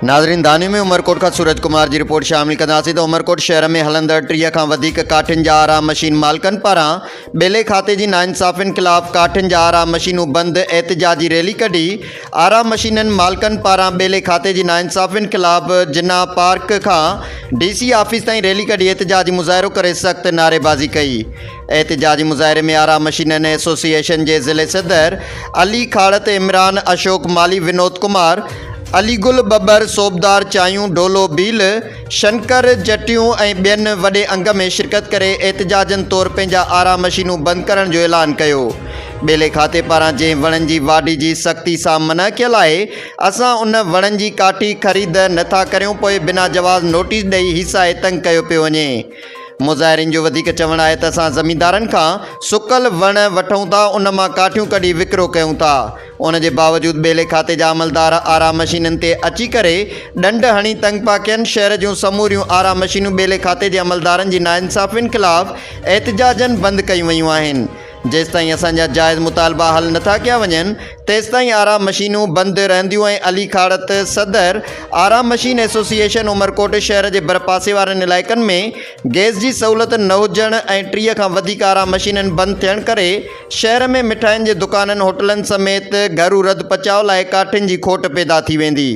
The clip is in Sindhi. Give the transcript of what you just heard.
ناظرين داني ۾ عمرڪوٽ کان سورج ڪمار جي رپورٽ شامل ڪنداسين ته عمرڪوٽ شهر ۾ هلندڙ 30 کان وڌيڪ ڪاٺين جا آرا مشين مالڪن پاران ٻيلي کاتي جي ناانصافين خلاف ڪاٺين جا آرا مشينون بند احتجاجي ريلي ڪڍي آرا مشينن مالڪن پاران ٻيلي کاتي جي ناانصافين خلاف جناح پارڪ کان ڊي سي آفيس تائين ريلي ڪڍي احتجاجي مظاهرو ڪري سخت نعريبازي ڪئي. احتجاجي مظاهري ۾ آرا مشينن ايسوسيئيشن جي ضلعي صدر علي کاڙت، عمران اشوڪ مالهي، ونود ڪمار، علي گل ٻٻر، صوبدار چايون، ڍولو ڀيل، شنڪر جٽيون ۽ ٻين وڏي انگ ۾ شرڪت ڪري احتجاجن طور پنهنجا آرا مشينون بند ڪرڻ جو اعلان ڪيو. ٻيلي کاتي پاران جنهن وڻن جي واڍي جي سختي سان منع ڪيل آهي، اسان ان وڻن جي ڪاٺي خريد نه ٿا ڪريون پوء بنا جواز نوٽيس ڏئي هيسائي تنگ ڪيو پيو وڃي. مظاهرين جو وڌيڪ چوڻ آهي ته اسان زميندارن کان سڪل وڻ وٺون ٿا ان مان ڪاٺيون ڪڍي وڪرو ڪيون ٿا ان جي باوجود ٻيلي کاتي جا عملدار آرا مشينن تي اچي ڪري ڏنڊ هڻي تنگ پيا ڪين شهر جون سموريون آرا مشينون ٻيلي کاتي جي عملدارن جي ناانصافين خلاف احتجاجن بند ڪيون ويون آهن. جيستائين اسان جا جائز مطالبا حل نٿا ڪيا وڃن تيستائين آرا مشينون بند رهنديون ۽ علي کاڙت صدر آرا مشين ايسوسيئيشن عمرڪوٽ شهر جي ڀرپاسي وارن علائقن ۾ گئس جي سهولت نه هجڻ ۽ 30 کان وڌيڪ آرا مشينن بند ٿيڻ ڪري شهر ۾ مٺاين جي دڪانن هوٽلن سميت گهرو رڌ پچاء لاء ڪاٺين جي کوٽ پيدا ٿي ويندي.